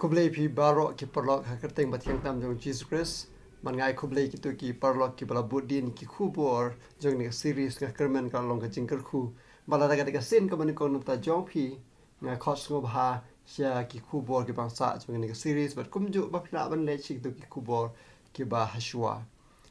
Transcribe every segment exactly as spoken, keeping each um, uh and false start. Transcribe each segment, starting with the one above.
Khublei phi baroh ki paralok ha ka kyrteng ba thiang tam jong Jisu Khrist. Bad nga ai khublei kito ki paralok kiba la bud dien ki khubor jong kane ka series Nga Kyrmen Ka Long Ka Jingkyrkhu. Bad lada ka dei ka sien kaba nyngkong na ka bynta jong phi, nga khot sngewbha sha ki khubor kiba nga sah jong kane ka series bad kumjuh ba phi lah ban leit sha kito ki khubor kiba hashwa.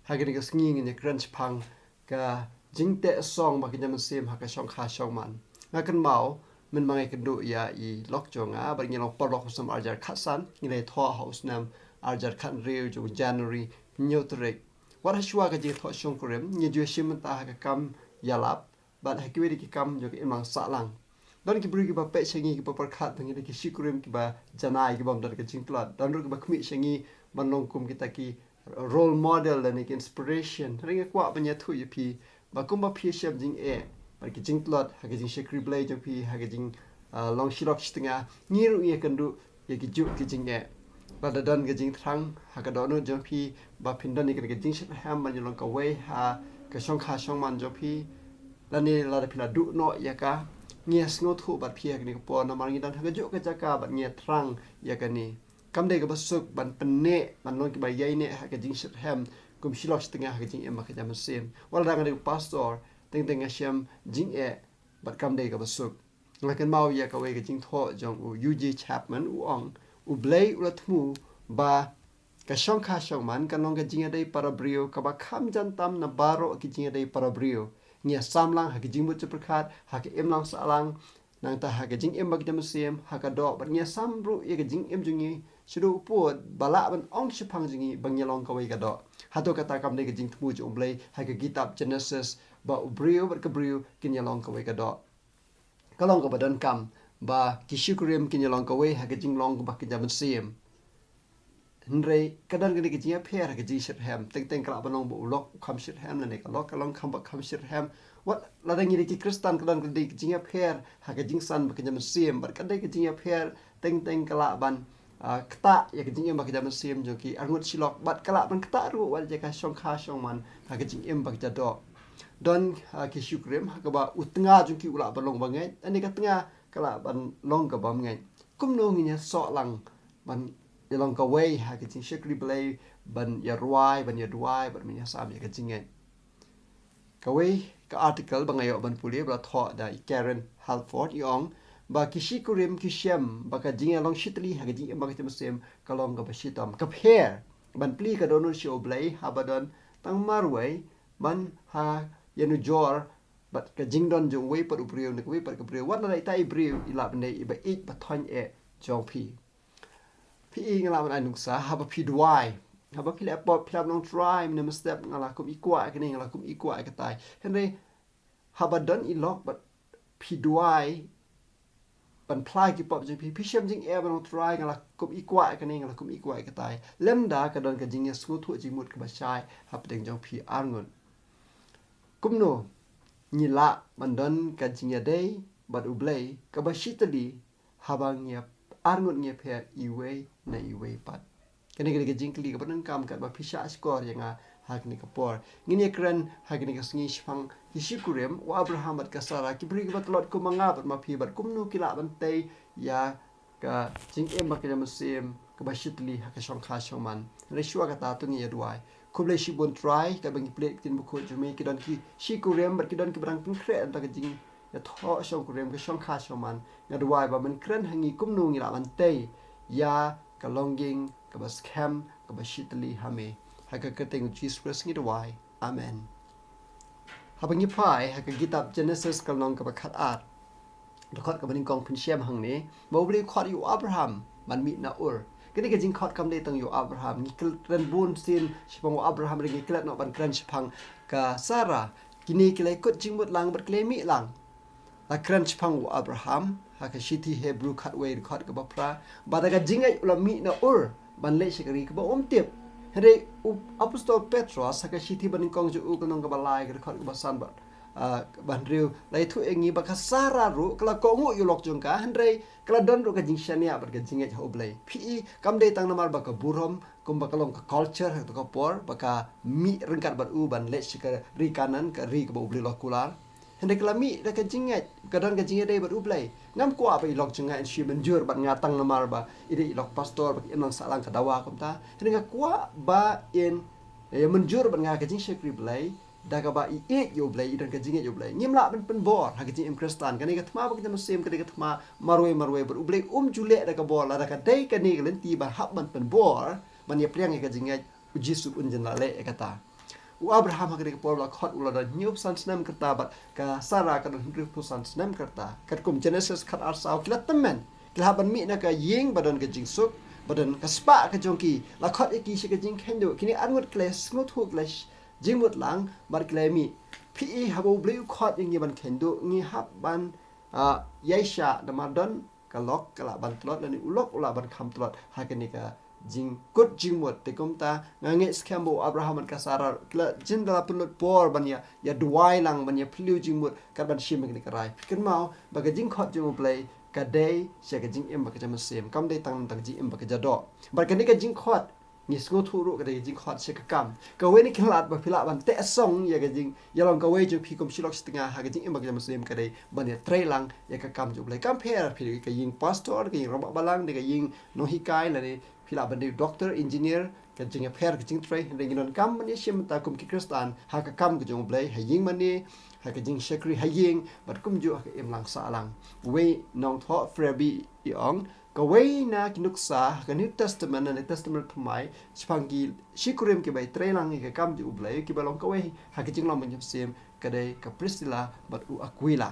Ha kane ka sngi ngin ïakren shaphang ka jingteh song bad ka jingmynsiem ha ka shongkha shongman. Nga kynmaw mynba nga ïakynduh ïa i lok jong nga bad ngi long paralok ha u snem arhajar khatsan, ngi la ïathoh ha u snem arhajar khathynriew jong u January hynñiew tarik. Wat hashwa ka jingïathoh shongkurim ngi ju ïashim bynta ha ka kam ïalap bad ha kiwei de ki kam jong ka imlang sahlang. Don ki briew kiba peit sha ngi, kiba pyrkhat ba ngi dei ki shikurim kiba janai, kibym don ka jingtlot. Don ruh kiba khmih sha ngi ban long kum kita ki role model lane ki inspiration. Hynrei nga kwah ban ïathuh ïa phi ba kumba phi ïashem jingeh bad ki jingtlot ha ka jingshakri Blei jong phi, ha ka jing, ah, long shilok shitnga, ngi ruh ngi ïakynduh ïa kijuh ki jingeh. Lada don ka jingthrang ha ka dohnud jong phi ba phin don ïa ka jingshitrhem ban ïalong kawei ha ka shongkha shongman jong phi, lane lada phi la duh noh ïa ka, ngi ïa sngewthuh bad phi ha kane ka por, namar ngi don ha kajuh ka jaka bad ngi ïa thrang ïa kane. Kam dei kaba suk ban pynneh, ban long kiba ïaineh ha ka jingshitrhem kum shilok shitnga ha ka jingim bad ka jingmynsiem. Wat la nga dei u pastor, teng teng nga shem jingeh bad kam dei kaba suk. Nga kynmaw ïa kawei ka jingthoh jong u Eugene Chapman, u ong, U Blei u la thmu ba ka shongkha shongman kan long ka jingïadei para briew kaba kham jan tam na baroh ki jingïadei para briew. Ngi ïa sam lang ha ki jingmut jingpyrkhat, ha ka imlang sahlang, nangta ha ka jingim bad ka jingmynsiem, ha ka doh, bad ngi ïa sam ruh ïa ka jingim jong ngi shaduh u pud ba lah ban ong shaphang jong ngi ba ngi ïa long kawei ka doh. Hato kata kam dei ka jingthmu jong U Blei ha ka kitab Genesis ba u briew bad ka briew kin ïa long kawei ka doh? Ka long kaba donkam ba ki shikurim kin ïa long kawei ha ka jinglong bad ka jingmynsiem. Hynrei ka don kane ka jingïapher ha ka jingshitrhem, teng teng ka lah ban long ba u lok u kham shitrhem lane ka lok ka long kham ba kham shitrhem. Wat lada ngi dei ki Khristan ka don kane ka jingïapher ha ka jingsan bad ka jingmynsiem, bad ka dei ka jingïapher teng teng ka lah ban, ah, ktah ïa ka jingim bad ka jingmynsiem jong ki arngut shilok, bad ka lah ban ktah ruh wat ïa ka shongkha shongman ha ka jingim bad ka jingdoh. Don, ah, ki shikurim ha kaba u tnga jong ki u lah ban long ba ngeit, lane ka tnga ka lah ban long kaba ngeit. Kumno ngin ïa soh lang ban ïa long kawei ha ka jingshakri Blei, ban ïa rwai, ban ïa duwai, ban ïa sam ïa ka jingngeit? Kawei ka article ba nga ïoh ban pule ba la thoh da i Karen Halford, i ong ba ki shikurim ki shem ba ka jingïalong shitylli ha ka jingim bad ka jingmynsiem ka long kaba shitom. Ka pher ban plie ka dohnud sha U Blei haba don tang marwei ban ha ïanujor bad ka jingdon jong uwei pat u briew ne kawei pat ka briew, wat la dei ita i briew i lah ban dei iba ïeit ba thoiñ eh jong phi. Phi i, nga lah ban ai nuksa, haba phi duwai, haba phi leh pop, phi lah ban ong, Trai, mynne mynstep nga la kum i kwah ïa kane, nga la kum i kwah ïa katai. Hynrei haba don i lok bad phi duwai ban phla ki pop jong phi, phi shem jingeh ban ong, Trai, nga la kum i kwah ïa kane, nga la kum i kwah ïa katai. Lymda ka don ka jingïasngewthuh jingmut kaba shai hapdeng jong phi arngut. Kumno ngi lah ban don ka jingïadei bad U Blei kaba shitylli haba ngi arngut ngi pher iwei na iwei pat? Kane ka dei ka jingkylli kaba donkam katba phi shah shkor ïa nga ha kane ka por. Ngin ïakren ha kane ka sngi shaphang ki shikurim, u Abraham bad ka Sara, ki briew kiba tlot kum ma nga bad ma phi, bad kumno ki lah ban tei ïa ka jingim bad ka jingmynsiem kaba shitylli ha ka shongkha shongman. Hynrei shuwa kata to ngin ïa duwai. Khublei shibun Trai, katba ngi plie ïa ka ktien bakhuid jong me, ki don ki shikurim bad ki don kiba dang pynkhreh na ka jingïathoh shongkurim, ka shongkha shongman. Nga duwai ba men kren ha ngi kumno ngi lah ban tei ïa ka longïing kaba skhem, kaba shitylli ha me. Ha ka kyrteng U Jisu Khrist ngi duwai. Amen. Haba ngi phai ha ka kitab Genesis ka lynnong kaba khatar, dkhot kaba nyngkong, phin shem hangne ba U Blei u khot ïa u Abraham ban mih na Ur. Kane ka jingkhot kam dei tang ïa u Abraham, ngi kren bun sien shaphang u Abraham, hynrei ngi klet noh ban kren shaphang ka Sara. Kine ki la ïakut jingmut lang bad ki la ïamih lang. La kren shaphang u Abraham ha ka shithi Hebru khatwei, dkhot kaba phra, ba da ka jingngeit u la mih na Ur ban leit sha ka ri kaba um tip. Hynrei u apostol Petros ha ka shithi banyngkong jong u, ka lynnong kaba lai, ka dkhot kaba san bad, ah, ba hynriew, la ïathuh ïa ngi ba ka Sara ruh ka la kohnguh ïa u lok jong ka, hynrei ka la don ruh ka jingshaniah bad ka jingngeit ha U Blei. Phi i, kam dei tang namar ba ka burom, kumba ka long ka culture ha kato ka por, ba ka mih ryngkat bad u ban leit sha ka ri Kanaan, ka ri kaba U Blei u la kular. Hynrei ka la mih da ka jingngeit, ka don ka jingïadei bad U Blei. Ngam kwah ba i lok jong nga in shu mynjur bad nga tang namar ba i dei i lok pastor ba ka imlang sahlang ka dawa kumta. Hynrei nga kwah ba in ïa mynjur bad nga ka jingshakri Blei, da kaba i ïeit ïa U Blei, i don ka jingngeit ïa U Blei. Ngim lah ban pynbor ha ka jingim Khristan. Kane ka thma bad ka jingmynsiem, kane ka thma marwei marwei bad U Blei um ju leh da ka bor, lada ka dei kane ka lynti ba hap ban pynbor ban ïapriang ïa ka jingngeit, U Jisu un jin la leh ïa kata. U Abraham ha kane ka por la khot u la don hynñiewphew san snem ka rta bad ka Sara ka don hynriewphew san snem ka rta. Katkum Genesis khat ar saw ki la tymmen. Ki la hap ban mih na ka ïing ba don ka jingsuk, ba don ka spah ka jong ki. La khot ïa ki sha ka jingkheiñduh. Kine arngut ki la sngewthuh, ki la sh-, jingmut lang bad ki la mih. Phi i, haba U Blei u khot ïa ngi ban kheiñduh, ngi hap ban, ah, ïaishah namar don ka lok ka lah ban tlot lane u lok u lah ban kham tlot ha kane ka jingkut jingmut. Te kumta nga ngeit skhem ba u Abraham bad ka Sara ki la jin da la pynlut por ban ïa, ïa duwai lang, ban ïa phylliew jingmut kat ban shim ïa kane ka rai. Phi kynmaw ba ka jingkhot jong U Blei ka dei sha ka jingim bad ka jingmynsiem, kam dei tang tang jingim bad ka jingïadoh. Bad kane ka jingkhot, ngi sngewthuh ruh ka dei ka jingkhot sha ka kam. Kawei na ki lad ba phi lah ban teh song ïa ka jingïalong kawei jong phi kum shi lok shi tnga ha ka jingim bad ka jingmynsiem ka dei ban ïatrei lang ïa ka kam jong U Blei. Kam pher phi dei ka ïing pastor, ka ïing rangbah balang, dei ka ïing nonghikai, lane phi lah ban dei doctor, engineer, ka jingïapher ka jingtrei. Hynrei ngi donkam ban ïashim bynta kum ki Khristan ha ka kam ka jong U Blei, ha ïing mane, ha ka jingshakri ha ïing, bad kumjuh ha ka imlang sahlang. Uwei nongthoh Frederick i ong, kawei na ki nuksa ha ka New Testament, na Testament Thymmai, shaphang ki shi kurim kiba ïatrei lang ïa ka kam jong U Blei, kiba long kawei ha ka jinglong bad ka jingmynsiem, ka dei ka Priscilla bad u Aquila.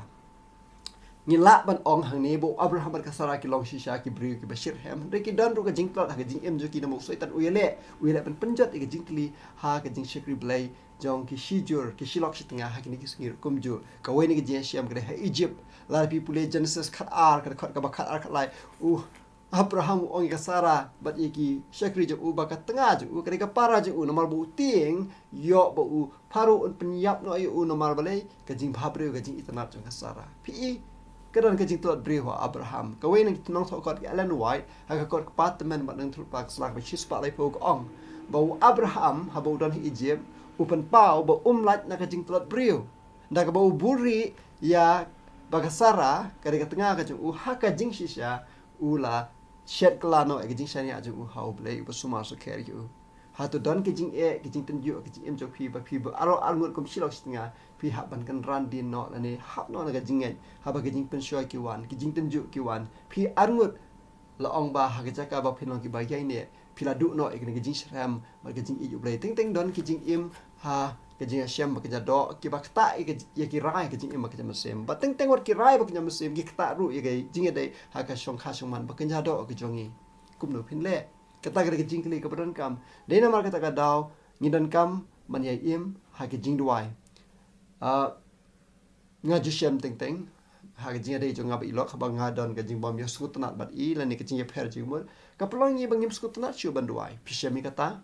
Ngi lah ban ong hangne ba u Abraham bad ka Sara ki long shisha ki briew kiba shitrhem. Hynrei ki don ruh ka jingtlot ha ka jingim jong ki namar u Soitan u ïaleh, u ïaleh ban pynjot ïa ka jingkylli ha ka jingshakri Blei jong ki shijur, ki shilok shitnga ha kine ki sngi ruh kumjuh. Kawei na ki jingïashem ka dei ha Egypt. Lada phi pule Genesis khat ar, ka dkhot kaba khat ar khat lai. U Abraham u ong ïa ka Sara bad ïa ki shakri jong u ba ka tnga jong u ka dei ka para jong u, namar ba u tieng ïoh ba u Pharaoh un pynïap noh ïa u namar balei, ka jingbhabriew, ka jingitynnad jong ka Sara. Phi i, ka don ka jingtlot briew ha u Abraham. Kawei na ki nongthoh kot ka Ellen White ha ka kot kpa tymmen bad nongthoh pa ka sla kaba shispah laiphew ka ong ba u Abraham haba u don ha Egypt u pynpaw ba um lait na ka jingtlot briew. Da kaba u buhrieh ïa ba ka Sara ka dei ka tnga ka jong u, ha ka jingshisha u la shet kylla noh ïa ka jingshaniah jong u ha U Blei uba sumar sukher ïa u. Hato don ka jingeh, ka jingtynjuh, ka jingim jong phi ba phi ba aro arngut kum shilok shitnga phi hap ban kynran dien noh lane hap noh na ka jingngeit haba ka jingpynshoi ki wan, ka jingtynjuh ki wan, phi arngut la ong ba ha ka jaka ba phin long kiba ïaineh, phi la duh noh ïa kane ka jingshitrhem bad ka jingïeit U Blei. Teng teng don ki jingim ha ka jingïashem bad ka jingïadoh kiba ktah ïa ka, ïa ki rai ka jingim bad ka jingmynsiem. Bad teng teng wat ki rai bad ka jingmynsiem ki ktah ruh ïa ka jingïadei ha ka shongkha shongman bad ka jingïadoh ka jong ngi. Kumno phin leh? Kata ka dei ka jingkylli kaba donkam. Dei namar kata ka daw ngi donkam ban ïa im ha ka jingduwai. Ah, nga ju shem teng teng ha ka jingïadei jong nga bad i lok, haba nga don ka jingbym ïohsngew tynnad bad i lane ka jingïapher jingmut, ka pynlong ïa ngi ba ngim sngewtynnad shuh ban duwai. Phi shem ïa kata?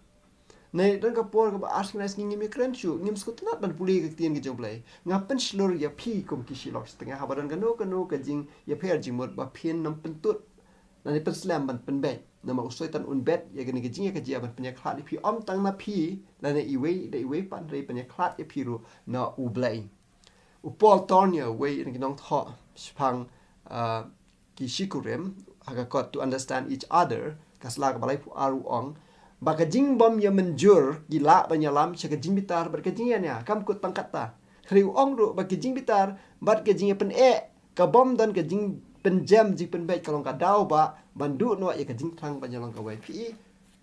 Ne don ka por kaba ar sngi lai sngi ngim ïakren shuh, ngim sngewtynnad ban pule ka ktien ka jong U Blei. Nga pynshlur ïa phi kum ki shilok shitnga, haba don kano kano ka jingïapher jingmut ba phin nym pyntut lane pynslem ban pynbeit. Namar u Soitan un bet ïa kane ka jingïakajia ban pynïakhlad ïa phi, ym tang na phi lane iwei da iwei pat, hynrei pynïakhlad ïa phi ruh na U Blei. U Paul Tournier, uwei na ki nongthoh shaphang, ah, ki shi kurim, ha ka kot To Understand Each Other, ka sla kaba laiphew ar, u ong ba ka jingbym ïamynjur ki lah ban ïalam sha ka jingbitar bad ka jingïania. Kam kut tang katta, hynrei u ong ruh ba ka jingbitar bad ka jingïapyneh, ka bym don ka jingpynjem jingpynbeit, ka long ka daw ba ban duh noh ïa ka jingthrang ban ïalong kawei. Phi i,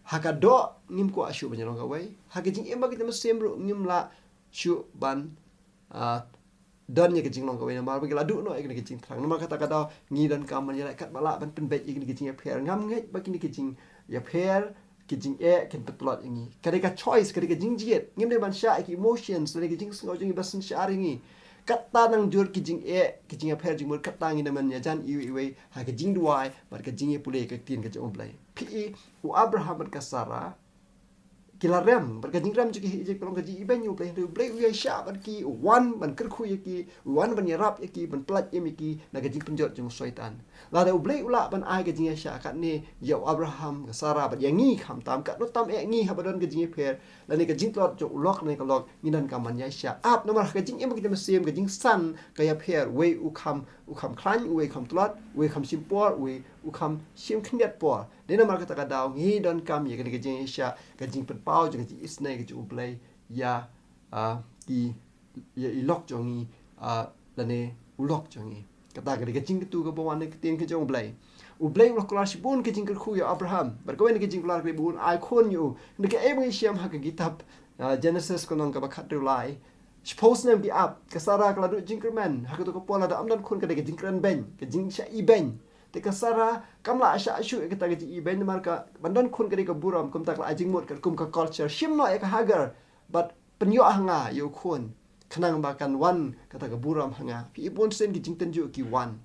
ha ka doh ngim kwah shuh ban ïalong kawei, ha ka jingim bad ka jingmynsiem ruh ngim lah shuh ban, ah, don ïa ka jinglong kawei namar ba ngi la duh noh ïa kane ka jingthrang. Namar kata ka daw ngi donkam ban ïaleh katba lah ban pynbeit ïa kane ka jingïapher. Ngam ngeit ba kine ka jingïapher, ka jingeh kin pyntlot ïa ngi. Ka dei ka choice, ka dei ka jingjied. Ngim dei ban shah ïa ki emotions lane ka jingsngew jong ngi ba synshar ïa ngi. Katta nangjur ka jingeh, ka jingïapher jingmut, katta ngin ym ïajan iwei iwei ha ka jingduwai bad ka jingïapule ka ktien ka jong U Blei. Phi i, u Abraham bad ka Sara ki la rem, bad ka jingrem jong ki ha Ijipt ka long ka jingibeiñ ïa U Blei, hynrei U Blei u ïaishah bad ki, u wan ban kyrkhu ïa ki, u wan ban ïarap ïa ki, ban pyllait im ïa ki na ka jingpynjot jong u Soitan. Lada U Blei u lah ban ai ka jingïaishah katne ïa u Abraham, ka Sarah bad ïa ngi khamtam, katno tam eh ngi haba don ka jingïapher lane ka jingtlot jong u lok ne ka lok, ngi donkam ban ïaishah ap, namar ha ka jingim ka jingmynsiem, ka jingsan ka ïapher, uwei u kham, u kham khlaiñ, uwei u kham tlot, uwei u kham shim por, uwei u kham shim khyndiat por. Dei namar kata ka daw ngi donkam ïa kane ka jingïaishah, ka jingpynpaw jong ka jingisynei ka jong U Blei ïa, ah, ki, ïa i lok jong ngi, ah, lane u lok jong ngi. Kata ka dei ka jingkyntu kaba wan na ka ktien ka jong U Blei. U Blei u la kular shibun ka jingkyrkhu ïa u Abraham. Bad kawei na ka jingkular ka dei ba un ai khun ïa u. Hynrei kaei ba ngi shem ha ka kitab, ah, Genesis ka lynnong kaba khathynriew lai. Shiphew snem ki ap, ka Sarah ka la duh jingkyrmen, ha kato ka por lada ym don khun ka dei ka jingkrenbeiñ, ka jingshah ibeiñ. Te ka Sarah kam lah shah shuh ïa kata ka jingibeiñ namar ka ban don khun ka dei ka burom, kumta ka la ai jingmut katkum ka culture. Shim noh ïa ka Hagar bad pynïoh ha nga ïa u khun, khnang ba kan wan kata ka burom ha nga. Phi i, bunsien ki jingtynjuh ki wan.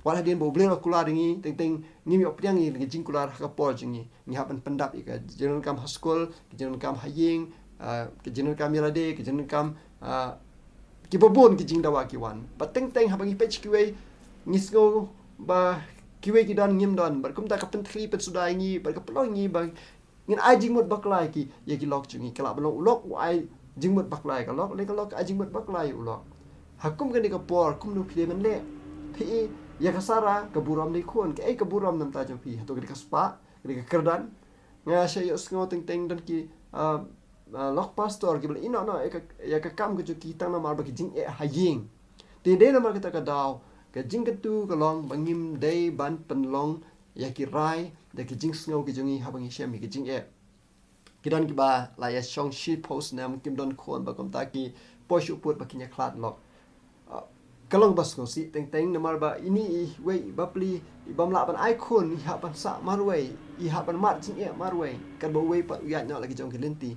Wat hadien ba U Blei u la kular ïa ngi, teng teng ngim ïoh pdiang ïa ka jingkular ha ka por jong ngi. Ngi hap ban pyndap ïa ka jingdonkam ha skul, ka jingdonkam ha ïing, ah, ka jingdonkam ïa lade, ka jingdonkam, ah, kiba bun ki jingdawa ki wan. Bad teng teng haba ngi peit sha kiwei, ngi sngew ba kiwei ki don, ngim don. Bad kumta ka pynthikna pynsuda ïa ngi, bad ka pynlong ïa ngi ba ngin ai jingmut bakla ïa ki, ïa ki lok jong ngi. Ka lah ban long u lok u ai jingmut bakla ïa ka lok, lane ka lok ka ai jingmut bakla ïa u lok. Ha kum kane ka por, kumno phi dei ban leh? Phi i, ïa ka Sarah ka burom dei khun. Kaei ka burom na ka bynta jong phi? Hato ka dei ka spah, ka dei ka kyrdan? Nga shah ïohsngew teng teng don ki, ah, ah, lok pastor kiba la ïehnoh noh ïa ka, ïa ka kam ka jong ki tang namar ba ki jingeh ha ïing. Te dei namar kata ka daw, ka jingkyntu ka long ba ngim dei ban pynlong ïa ki rai da ki jingsngew ki jong ngi haba ngi shem ïa ki jingeh. Ki don kiba la ïashong shiphew snem, kim don khun, bad kumta ki poi shuh put ba kin ïakhlad lok. Ah, ka long ba sngewsih teng teng namar ba ine iwei i bapli i bym lah ban ai khun, i hap ban sah marwei, i hap ban mad jingeh marwei, katba uwei pat u ïaid noh la ki jong ki lynti.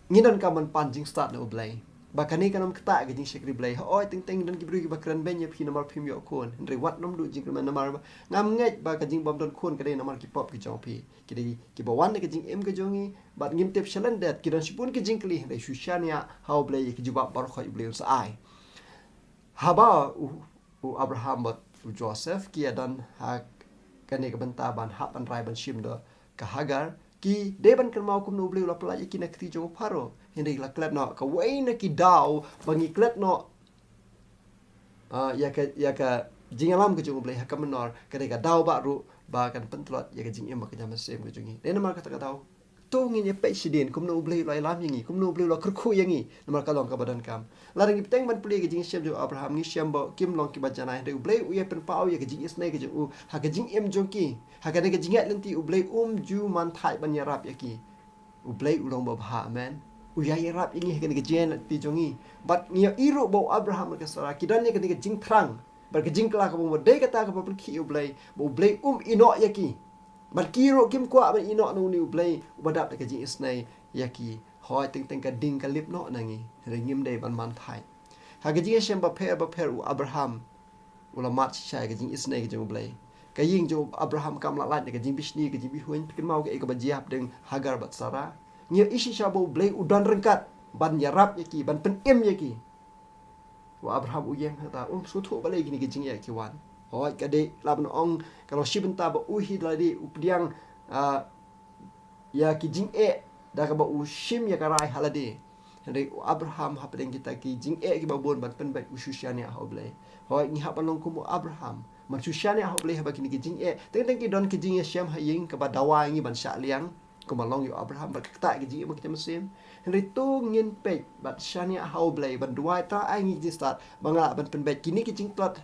Ngi donkam ban pan jingstad na U Blei. Ba kane kan ym ktah ka jingshakri Blei. Hooid, teng teng don ki briew kiba krenbeiñ ïa phi namar phim ïoh khun. Hynrei wat nym duh jingkyrmen namar ba ngam ngeit ba ka jingbym don khun ka dei namar ki pop ki jong phi. Ki dei kiba wan na ka jingim ka jong ngi, bad ngim tip shalyndet, ki don shibun ki jingkylli, hynrei shu shaniah ha U Blei, ïa ki jubab baroh khoit U Blei un sa ai. Haba u, u Abraham bad u Joseph ki ïadon ha kane ka bynta ban hap ban rai ban shim da ka Hagar, ki dei ban kynmaw kumno U Blei u la pyllait ïa ki na kti jong u Pharaoh. Hynrei ki la klet noh, kawei na ki daw ba ngi klet noh, ah, ïa ka, ïa ka jingïalam ka jong U Blei ha ka mynnor, ka dei ka daw ba ruh ba kan pyntlot ïa ka jingim bad ka jingmynsiem ka jong ngi. Dei namar kata ka daw, to ngin ïa peit shadien kumno U Blei u la ïalam ïa ngi, kumno U Blei u la kyrkhu ïa ngi, namar ka long kaba donkam. Lada ngi bteng ban pule ka jingshem jong u Abraham, ngi shem ba kim long kiba janai, hynrei U Blei u ïa pynpaw ïa ka jingisynei ka jong u ha ka jingim jong ki. Ha kane ka jingïaid lynti U Blei um ju man thait ban ïarap ïa ki. U Blei u long ba bha, amen. U ïa ïarap ïa ngi ha kane ka jingïaid lynti jong ngi. Bad ngi ïohi ruh ba u Abraham bad ka Sarah ki don ïa kane ka jingthrang bad ka jingkylla kaba ym dei kata kaba pynkhih ïa U Blei, ba U Blei um ïehnoh ïa ki. Bad ki ruh kim kwah ban ïehnoh na une U Blei uba dap da ka jingisynei ïa ki. Hooid, teng teng ka ding ka lip noh na ngi, hynrei ngim dei ban man thait. Ha ka jingïashem bapher bapher u Abraham u la mad shisha ïa ka jingisynei ka jong U Blei. Ka ïing jong u Abraham kam lah lait na ka jingbishni, ka jingbishni, phi kynmaw kaei kaba jia hapdeng Hagar bad Sarah. Ngi ïohi shisha ba U Blei u don ryngkat ban ïarap ïa ki, ban pynim ïa ki. U Abraham u ïeng hangta, um sngewthuh balei kine ki jingeh ki wan. Hooid, ka dei lah ban ong ka long shi bynta ba u hi da lade u pdiang, ah, ïa ki jingeh da kaba u shim ïa ka rai ha lade. Hynrei u Abraham hapdeng kita ki jingeh kiba bun ban pynbeit u shu shaniah ha U Blei. Hooid, ngi hap ban long kum u Abraham, ban shu shaniah ha U Blei haba kine ki jingeh. Teng teng ki don ki jingïashem ha ïing kaba dawa ïa ngi ban shah liang, kumba long ïa u Abraham bad ka ktah ki jingeh bad ka jingmynsiem. Hynrei to ngin peit bad shaniah ha U Blei ban duwai, Trai ai ngi ki jingstad ba nga lah ban pynbeit kine ki jingtlot,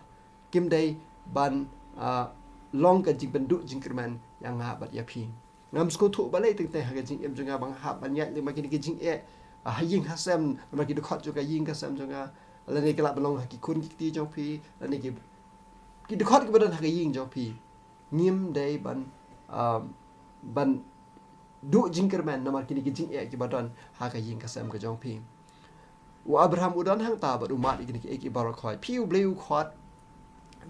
kim dei ban, ah, long ka jingpynduh jingkyrmen ïa nga bad ïa phi. Ngam sngewthuh balei teng teng ha ka jingim jong nga ba nga hap ban ïaid lyngba kine ki jingeh, ah, ha ïing ha sem, namar ki dkhot jong ka ïing ka sem jong nga, lane ki lah ban long ha ki khun ki kti jong phi, lane ki, ki dkhot kiba don ha ka ïing jong phi. Ngim dei ban, um, ban duh jingkyrmen namar kine ki jingeh kiba don ha ka ïing ka sem ka jong phi. U Abraham u don hangta bad u mad ïa kine kiei kiei baroh khoit. Phi, U Blei u khot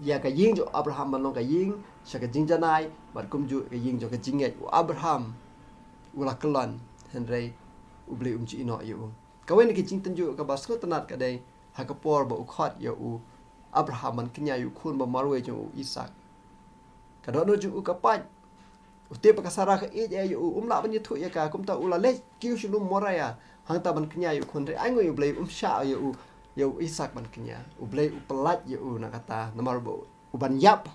ïa ka ïing jong u Abraham ban long ka ïing sha ka jingjanai bad kumjuh ka ïing jong ka jingngeit. U Abraham u la kyllon, Hynrei U Blei um ju ïehnoh ïa u. Kawei na ki jingtynjuh kaba sngewtynnat ka dei ha ka por ba u khot ïa u Abraham ban kñia ïa u khun ba marwei jong u Isaak. Ka dohnud jong u ka pait. U tip ba ka Sara ka ïeit ïa u, um lah ban ïathuh ïa ka, kumta u la leit kiew sha lum Moria, hangta ban kñia ïa u khun. Hynrei ainguh ïa U Blei, um shah ïa u, ïa u Isaak ban kñia. U Blei u pyllait ïa u na kata, namar ba u ban ïap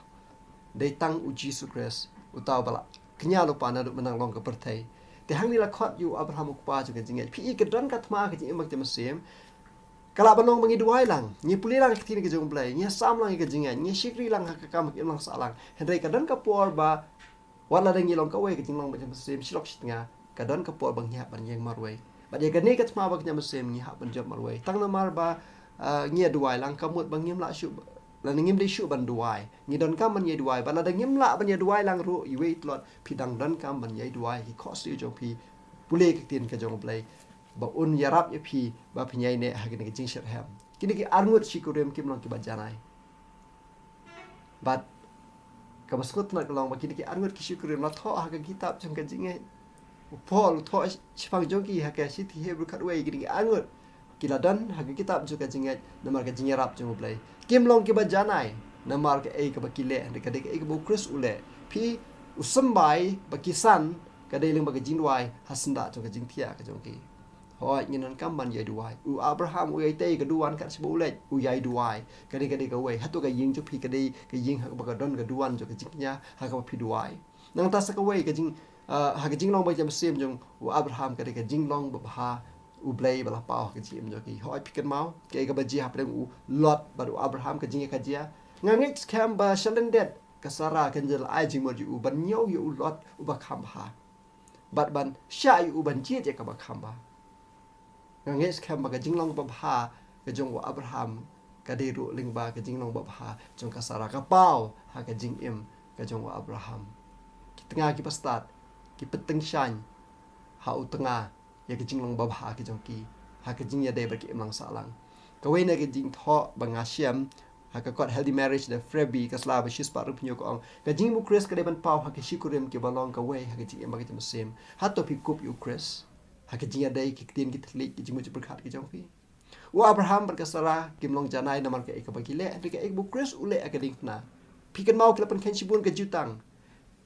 dei tang U Jisu Khrist, uta uba la kñia lypa naduh mynhynnin ka pyrthei. Te hangne la khot ïa u Abraham u kpa jong ka jingngeit. Phi i, ka don ka thma ha ka jingim ba ka mynsiem. Ka lah ban long ba ngi duwai lang, ngi pule lang ka ktien ka jong U Blei, ngi sam lang ïa ka jingngeit, ngi shakri lang ha ka kam ka imlang sahlang. Hynrei ka don ka por ba wat lada ngi long kawei ka jinglong ba ka mynsiem shi lok shi tnga, ka don ka por ba ngi hap ban ïeng marwei. Bad ïa kane ka thma ba ka mynsiem ngi hap ban jop marwei. Tang namar ba, ah, ngi ïa duwai lang, ka mut ba ngim lah shuh, lada ngim dei shuh ban duwai. Ngi donkam ban ïa duwai, bad lada ngim lah ban ïa duwai lang ruh, iwei i tlot phi dang donkam ban ïa duwai, ki khohsiew jong phi, pule ka ktien ka jong U Blei, ba un ïarap ïa phi ba phin ïaineh ha kine ki jingshitrhem. Kine ki arngut shi kurim kim long kiba janai. Bad kaba sngewtynnat ka long ba kine ki arngut ki shi kurim la thoh ha ka kitab jong ka jingngeit. U Paul u thoh shaphang jong ki ha ka shithi Hebru khatwei, kine ki arngut ki la don ha ka kitab jong ka jingngeit namar ka jingïarap jong U Blei. Kim long kiba janai namar kaei kaba ki leh, hynrei ka dei kaei kaba U Khrist u leh. Phi, u symbai ba ki san ka dei lyngba ka jingduwai ha syndah jong ka jingthiah ka jong ki. Hooid, ngin donkam ban ïai duwai. U Abraham u ïai tei ka duwan kat shaba u leit, u ïai duwai. Ka dei, ka dei kawei. Hato ka ïing jong phi ka dei ka ïing ha kaba ka don ka duwan jong ka jingkñia ha kaba phi duwai? Nangta sa kawei ka jing, ah, ha ka jinglong ba ka mynsiem jong u Abraham ka dei ka jinglong babha U Blei ba la paw ha ka jingim jong ki. Hooid, phi kynmaw kaei kaba jia hapdeng u Lot bad u Abraham, ka jingïakajia. Nga ngeit skhem ba shalyndet ka Sara kan jia la ai jingmut ïa u ban ñiew ïa u Lot uba kham bha, bad ban shah ïa u ban jied ïa kaba kham bha. Nga ngeit skhem ba ka jinglong babha ka jong u Abraham ka dei ruh lyngba ka jinglong babha jong ka Sara, ka paw ha ka jingim ka jong u Abraham. Ki tnga kiba stad ki pyntyngshaiñ ha u tnga ïa ka jinglong babha ka jong ki ha ka jingïadei bad ka imlang sahlang. Kawei na ka jingthoh ba nga shem ha ka kot Healthy Marriage da Fredby, ka sla ba shispah hynñiew, ka ong, ka jingim U Khrist ka dei ban paw ha ki shi kurim kiba long kawei ha ka jingim ba ka mynsiem. Hato phi kup ïa U Khrist ha ka jingïadei, ki ktien, ki thylliej, ki jingmut jingpyrkhat ka jong phi? U Abraham bad ka Sara kim long janai namar kaei kaba ki leh, hynrei kaei kaba U Khrist u leh ha ka diengphna. Phi kynmaw ki la pynkheiñ shibun ka jutang.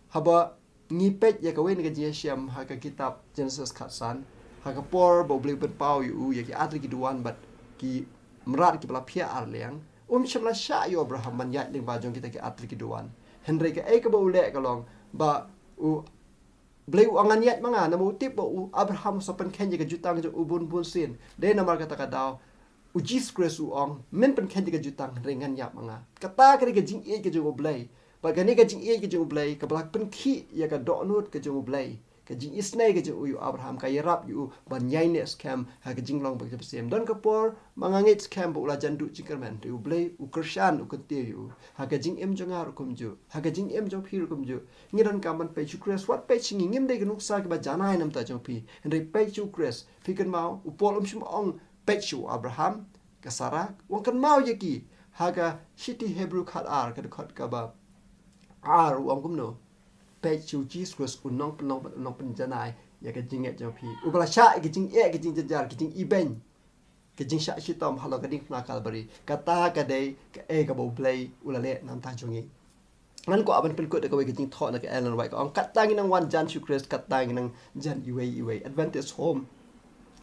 Haba ngi peit ïa kawei na ka jingïashem ha ka kitab Genesis khatsan, ha ka por ba U Blei u pynpaw ïa u ïa ki artylli ki duwan bad ki mrad kiba la phiah arliang, um shym la shah ïa u Abraham ban ïaid lyngba jong kita ki artylli ki duwan. Hynrei kaei kaba u leh ka long ba U Blei u ong, ngan ïaid ma nga, namar u tip ba u Abraham u sa pynkheiñ ïa ka jutang jong u bun bun sien. Dei namar kata ka daw U Jisu Khrist u ong, men pynkheiñ ïa ka jutang hynrei ngan ïap ma nga. Kata ka dei ka jingïeit ka jong U Blei. Bad kane ka jingïeit ka jong U Blei kaba la pynkhih ïa ka dohnud ka jong U Blei, ka jingisynei ka jong u ïa u Abraham, ka ïarap ïa u ban ïaineh skhem ha ka jinglong ba ka mynsiem. Don ka por ba nga ngeit skhem ba u la jan duh jingkyrmen, hynrei U Blei u kyrshan, u kyntiew ïa u. Ha ka jingim jong nga ruh kumjuh, ha ka jingim jong phi ruh kumjuh. Ngi donkam ban peit sha U Khrist. Wat peit sha ngi, ngim dei ki nuksa kiba janai na bynta jong phi, hynrei peit sha U Khrist. Phi kynmaw, u Paul um shym ong peit sha u Abraham, ka Sara, u ong kynmaw ïa ki. Ha ka shithi Hebru khatar, ka dkhot kaba ar, u ong kumno? Peit sha U Jisu Khrist, u nongpynlong bad u nongpynjanai ïa ka jingngeit jong phi, uba la shah ïa ka jingeh, ka jingjynjar, ka jingibeiñ, ka jingshah shitom halor ka diengphna Kalbari. Kata ka dei kaei kaba U Blei u la leh na bynta jong ngi. Ngan kwah ban pynkut da kawei ka jingthoh na ka Ellen White, ka ong, kata ngi nang wan jan sha U Khrist, kata ngi nang jan iwei iwei. Adventist Home,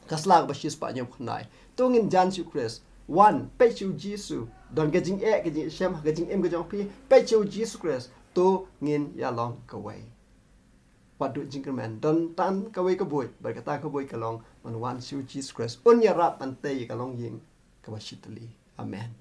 ka sla kaba shispah hynñiewphew khyndai. To ngin jan sha U Khrist. Wan, peit sha U Jisu. Don ka jingeh, ka jingeh shem ha ka jingim ka jong phi, peit sha U Jisu Khrist. To ngin ïalong kawei. Wat duh jingkyrmen, don tang kawei ka buit, bad kata ka buit ka long ban wan sha U Jisu Khrist. Un ïarap ban tei ïa ka longïing kaba shitylli. Amen.